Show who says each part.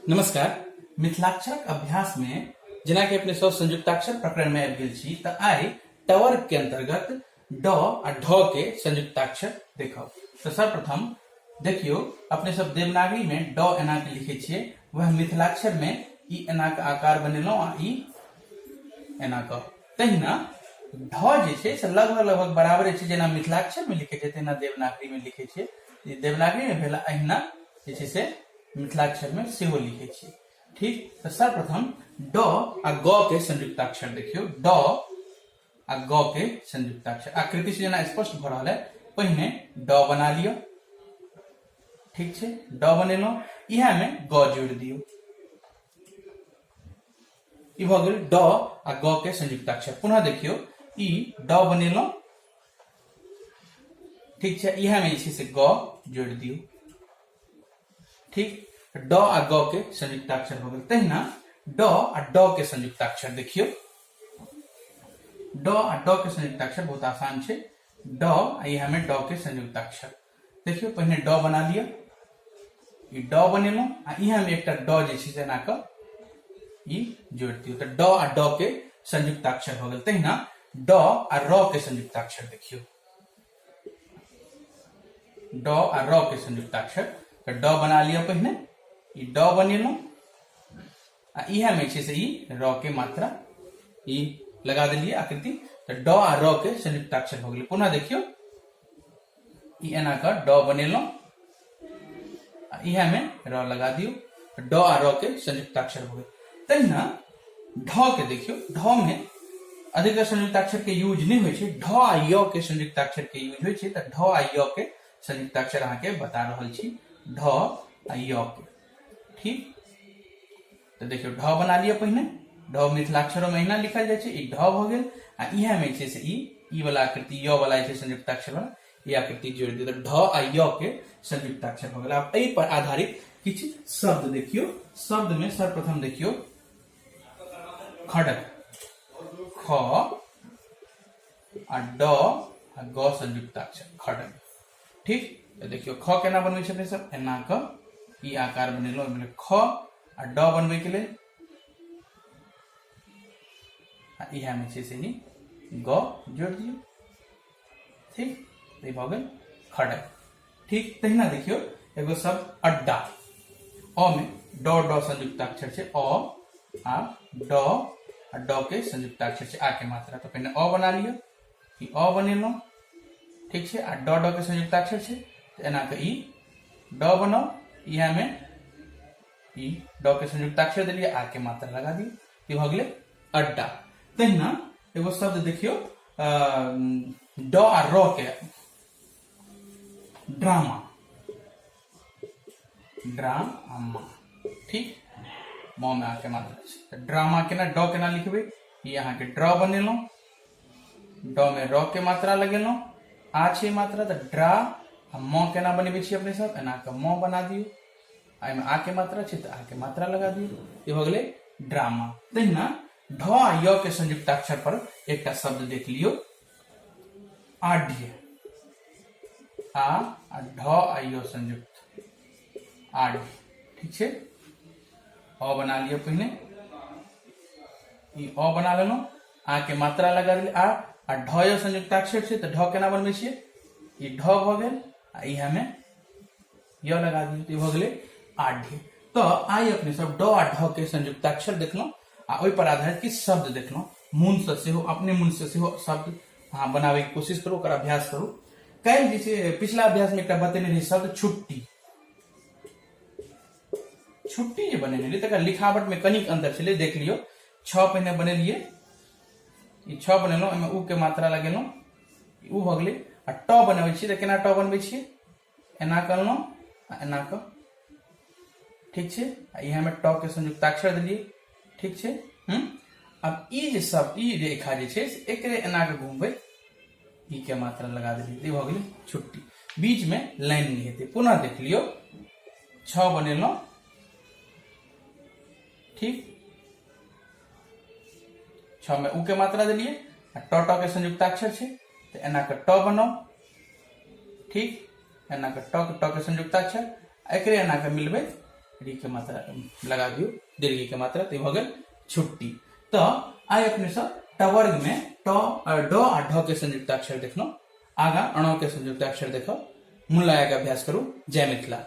Speaker 1: नमस्कार। मिथिलाक्षरक अभ्यास में जेनाकि अपने सब संयुक्ताक्षर प्रकरण में आबि गेल छी, तऽ आइ टवर्ग के अंतर्गत ड आ ढ के संयुक्ताक्षर देखब। तऽ सर्वप्रथम देखियौ, अपने सब देवनागरी में ड एना के लिखे छियै, वह मिथिलाक्षर में ई एना के आकार बनेलहुँ आ ई एना के। तहिना ढ जे छै से लगभग लगभग बराबरे छै, जेना मिथिलाक्षर में लिखे छै तहिना देवनागरी में लिखे छियै। ई देवनागरी में भेल, अहिना जे छै से मिथिलाक्षर में सेहो लिखे छियै। ठीक, तऽ सर्वप्रथम ड आ ग के संयुक्ताक्षर देखियौ। ड आ ग के संयुक्ताक्षर आकृति से जेना स्पष्ट भऽ रहल है, पहिने ड बना लिअ। ठीक छै, ड बनेलहुँ, इएह में ग जोड़ि दियौ। ई भऽ गेल ड आ ग के संयुक्ताक्षर। पुनः देखियौ, ई ड बनेलहुँ, ठीक छै, इएह में जे छै से ग जोड़ि दियौ। ठीक, ड आ ग के संयुक्ताक्षर भऽ गेल। तहिना ड आ ड के संयुक्ताक्षर देखियौ। ड आ ड के संयुक्ताक्षर बहुत आसान छै। ड आ इएह में ड के संयुक्ताक्षर देखियौ। पहिने ड बना लिअ। ई ड बनेलहुँ आ इएह में एकटा ड जे छै से एना कऽ ई जोड़ि दियौ, तऽ ड आ ड के संयुक्ताक्षर भऽ गेल। तहिना ड आ र के संयुक्ताक्षर देखियौ। ड आ र के संयुक्ताक्षर, तऽ ड बना लिअ पहिने। ई ड बनेलहुँ आ इएह में छै से ई र के मात्रा ई लगा देलियै आकृति, तऽ ड आ र के संयुक्ताक्षर भऽ गेलै। पुनः देखियौ, ई एना कऽ ड बनेलहुँ आ इएह में र लगा दियौ, ड आ र के संयुक्ताक्षर भऽ गेल। तहिना ढ के देखियौ। ढ में अधिकतर संयुक्ताक्षर के यूज नहि होइ छै, ढ आ य के संयुक्ताक्षर के यूज होइ छै। तऽ ढ आ य के संयुक्ताक्षर अहाँके बता रहल छी, ढ आ य के। ठीक, तऽ देखियौ, ढ बना लिअ पहिने। ढ मिथिलाक्षरो में अहिना लिखल जाइ छै। ई ढ भऽ गेल आ इएह में छै से ई ई वाला आकृति, य वाला जे छै संयुक्ताक्षर वाला, ई आकृति जोड़ि दियौ, तऽ ढ आ य के संयुक्ताक्षर भऽ गेल। आब एहि पर आधारित किछु शब्द देखियौ। शब्द में सर्वप्रथम देखियौ खड़ग। ख आ ड आ ग संयुक्ताक्षर खड़ग। ठीक, तऽ देखियौ, ख केना बनबै छै अपने सब? एना कऽ ई आकार बनेलहुँ, ओहिमे ख आ ड बनबै के लेल आ इएह में छै से ई ग जोड़ि दियौ। ठीक, ई भऽ गेल खड़ग। ठीक, तहिना देखियौ एगो शब्द अड्डा। अ में ड ड संयुक्ताक्षर छै। अ आ ड आ ड के संयुक्ताक्षर छै, आ के मात्रा। तऽ पहिने अ बना लिअ। ई अ बनेलहुँ, ठीक छै, आ ड ड के संयुक्ताक्षर छै, तऽ एना कऽ ई ड बनाउ, इएह में ई ड के संयुक्ताक्षर देलियै, आ के मात्रा लगा दियौ, ई भऽ गेलै अड्डा। तहिना एगो शब्द देखियौ ड आ र के, ड्रामा। ड्रामा, ठीक, म में आके मात्रा छै, तऽ ड्रामा केना, ड केना लिखबै? ई अहाँके ड्र बनेलहुँ, ड में र के मात्रा लगेलहुँ, आ छै मात्रा, तऽ ड्रा आ म केना बनेबै छी अपने सब? एना कऽ म बना दियौ, आ एहिमे आ के मात्रा छै तऽ आ के मात्रा लगा दियौ, ई भऽ गेलै ड्रामा। तहिना ढ आ य के संयुक्ताक्षर पर एकटा शब्द देख लियौ, आढ्य। आ आ ढ आ य संयुक्त आढ्य। ठीक छै, अ बना लिअ पहिने। ई अ बना लेलहुँ, आ के मात्रा लगा देलियै, आ आ ढ य संयुक्ताक्षर छै, तऽ ढ केना बनबै छियै? ई ढ भऽ गेल आ इएह में य लगा दियौ, तऽ ई भऽ गेलै आढ्य। तऽ आइ अपने सब ड आ ढ के संयुक्ताक्षर देखलहुँ आ ओहि पर आधारित किछु शब्द देखलहुँ। मोनसँ सेहो, अपने मोनसँ सेहो शब्द अहाँ बनाबैके कोशिश करू, ओकर अभ्यास करू। काल्हि जे छै पिछला अभ्यासमे एकटा बतेने रही शब्द छुट्टी। छुट्टी जे बनेने रही तकर लिखावटमे कनिक अन्तर छलै, देख लियौ। छः पहिने बनेलियै, ई छः बनेलहुँ, ओहिमे उ के मात्रा लगेलहुँ, उ भऽ गेलै। आ ट बनबै छियै तऽ केना ट बनबै छियै? एना करलहुँ आ एना कऽ, ठीक छै, आ इएहमे ट के संयुक्ताक्षर देलियै। ठीक छै। आब ई जे सब ई रेखा जे छै से एकरे एना कऽ घुमबै, ई के मात्रा लगा देलियै, ई भऽ गेलै छुट्टी। बीचमे लाइन नहि हेतै। पुनः देख लियौ, छः बनेलहुँ, ठीक, छः में उ के मात्रा देलियै आ ट ट के संयुक्ताक्षर छै तऽ एना कऽ ट बनाउ। ठीक, एना कऽ ट ट के संयुक्ताक्षर, एकरे एना कऽ मिलबै री के मात्रा लगा दियौ, दीर्घी के मात्रा, तऽ भऽ गेल छुट्टी। तऽ आइ अपने सब टवर्ग में ट, ड आ ढ के संयुक्ताक्षर देखलहुँ। आगा अण के संयुक्ताक्षर देखब। मन लगा के अभ्यास करू। जय मिथिला।